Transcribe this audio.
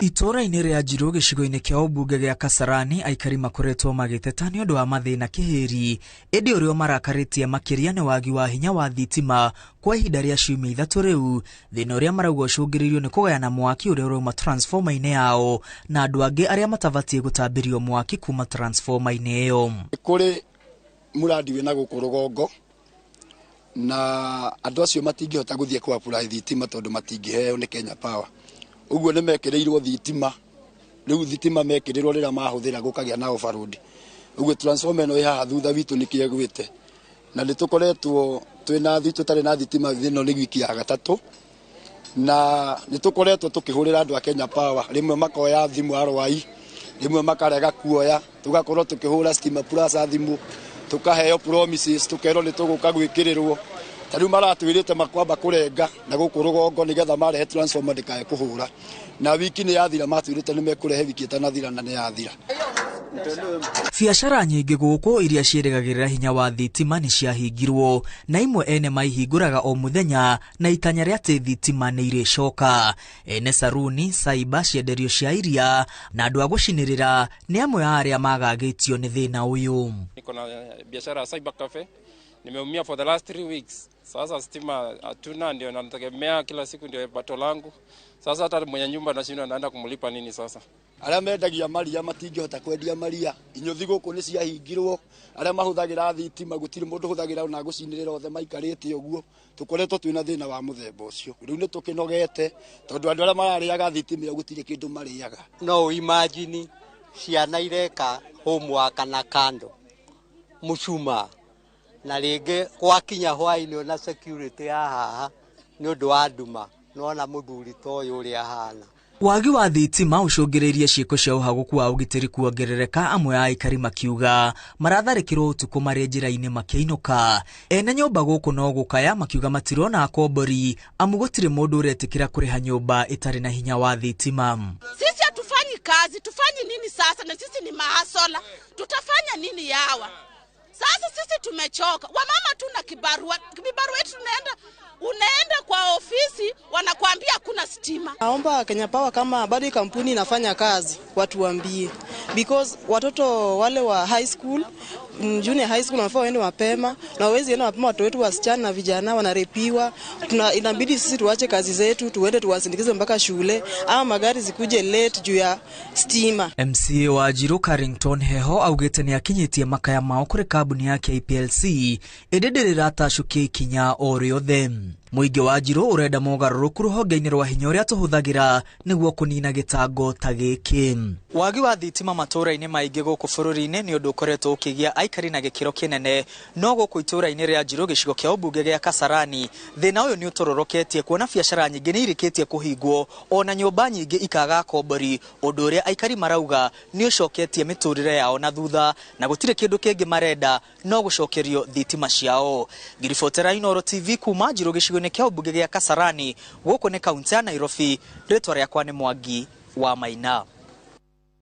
Itũũra-inĩ rĩa Njirũ gĩcigo-inĩ kĩa ũmbunge gĩa Kasarani aikari makoretwo magĩteta nĩ ũndũ wa mathĩna kĩhĩri, ĩndĩ ũrĩa ũmarakarĩtie makĩria nĩ wagi wa hinya wa thitima kwa ihinda rĩa ciumia 3 rĩu, thĩna ũrĩa marauga ũcũngĩrĩirio nĩ kũgayana mwaki ũrĩa ũrauma transformer-inĩ yao na andũ angĩ arĩa matabatiĩ gũtambĩrio mwaki kuma transformer-inĩ ĩyo. Kũrĩ mũrandi wĩna gũkũ rũgongo na andũ acio matingĩhota gũthiĩ kwa apply thitima tondũ matingĩheo nĩ Kenya Power. Ũguo nĩ mekĩrĩirwo thitima, rĩu thitima mekĩrĩrwo rĩrĩa mahũthĩra gũkagĩa na overload. Ũguo transformer ĩno ĩ haha thutha witũ nĩkĩo ĩgwĩte. Na nĩ tũkoretwo twĩna tũtarĩ na thitima ĩno nĩ wiki ya gatatũ. Na nĩ tũkoretwo tũkĩhũrĩra andũ a Kenya Power, rĩmwe makoya thimũ arwai, rĩmwe makarega kuoya, tũgakorwo tũkĩhũra Stima Plus thimũ, tũkaheo promises, tũkerwo nĩ tũgũka gwĩkĩrĩrwo. Ta rĩu maratwĩrĩte makwamba kũrenga na gũkũ rũgongo nĩgetha marehe transformer ndĩkae kũhũra. Na wiki nĩ yathira, matwĩrĩte nĩ mekũrehe wiki ĩtanathira na nĩ yathira. Biacara nyingĩ gũkũ iria ciĩrĩgagĩrĩra hinya wa thitima nĩ ciahingirwo, na imwe ene maihingũraga o mũthenya na itanya rĩa atĩ thitima nĩ irĩcoka. Ene saruni, cyber, cienderio cia iria na andũ a gũcinĩrĩra nĩ amwe a arĩa magagĩtio nĩ thĩna ũyũ. Niko na biashara ya cyber cafe, nimeumia for the last 3 weeks. Sasa stima hatuna, ndio nategemea kila siku, ndio pato langu. Sasa hata mwenye nyumba nashindwa naenda kumlipa nini sasa. Arĩa mendagia maria matingĩhota kwendia maria, inyuthi gũkũ nĩ ciahingirwo, arĩa mahũthagĩra thitima gũtirĩ mũndũ ũhũthagĩra ona gũcinĩrĩra, othe maikarĩte ũguo. Tũkoretwo twĩna thĩna wa mũthemba ũcio. Rĩu nĩ tũkĩnogete tondũ andũ arĩa mararĩaga thitima ĩyo gũtirĩ kĩndũ marĩaga. No imagine ciana ireka homework na kando mũcumaa, na rĩngĩ gwakinya hwaĩ-inĩ ona security ya haha nĩ ũndũ wa nduma, nĩwona mũthuri ta ũyũ ũrĩa ahana. Wagi wa thitima ũcũngĩrĩirie ciĩko cia ũhagũku wa ũgitĩri kuongerereka, amwe a aikari makiuga maratharĩkĩrwo ũtukũ marĩ njĩra-inĩ makĩinũka. Ene nyũmba gũkũ no gũkaya makiuga matirona akombori amu gũtirĩ mũndũ ũretĩkĩra kũrĩha nyũmba ĩtarĩ na hinya wa thitima. Sisi hatufanyi kazi, tufanye nini sasa? Na sisi ni mahasola, tutafanya nini yawa? Sasa sisi tumechoka. Wamama tuna kibarua, kibarua yetu tunaenda, unaenda kwa ofisi wanakuambia hakuna stima. Naomba Kenya Power kama bado kampuni inafanya kazi watuambie, because watoto wale wa high school, junior high school wanafaa waende mapema, na hawezi enda mapema, watoto wetu wasichana na vijana wanarepiwa. Inabidi sisi tuache kazi zetu tuende tuwasindikize mpaka shule, ama magari zikuje late juu ya stima. MCA wa Njirũ Carrington Heho augĩte nĩ akinyĩtie makaya mao kũrĩ kambuni ya KPLC ĩndĩ ndĩrĩratacũkia ikinya o rĩothe. Mũingĩ wa Njirũ ũrenda mogarũrũku rũhonge-inĩ rwa hinya ũrĩa tũhũthagĩra nĩguo kũnina gĩtango ta gĩkĩ. Wagi wa thitima matũũra-inĩ maingĩ gũkũ bũrũri-inĩ nĩ ũndũ ũkoretwo ũkĩgia aikari na gĩkĩro kĩnene, no gũkũ itũũra-inĩ rĩa Njirũ gĩcigo kĩa ũmbunge gĩa Kasarani thĩna ũyũ nĩ ũtororoketie kuona biacara nyingĩ nĩ irĩkĩtie kũhingwo ona nyũmba nyingĩ ikaga akombori, ũndũ ũrĩa aikari marauga nĩ ũcoketie mĩtũrĩre yao na thutha na gũtirĩ kĩndũ kĩngĩ marenda no gũcokerio thitima ciao. Ngiribotera Inooro TV kuma Njirũ gĩcigo-inĩ kĩa ũmbunge gĩa Kasarani, gũkũ nĩ kaunti ya Nairobi. Rĩtwa rĩakwa nĩ Mwangi wa Maina.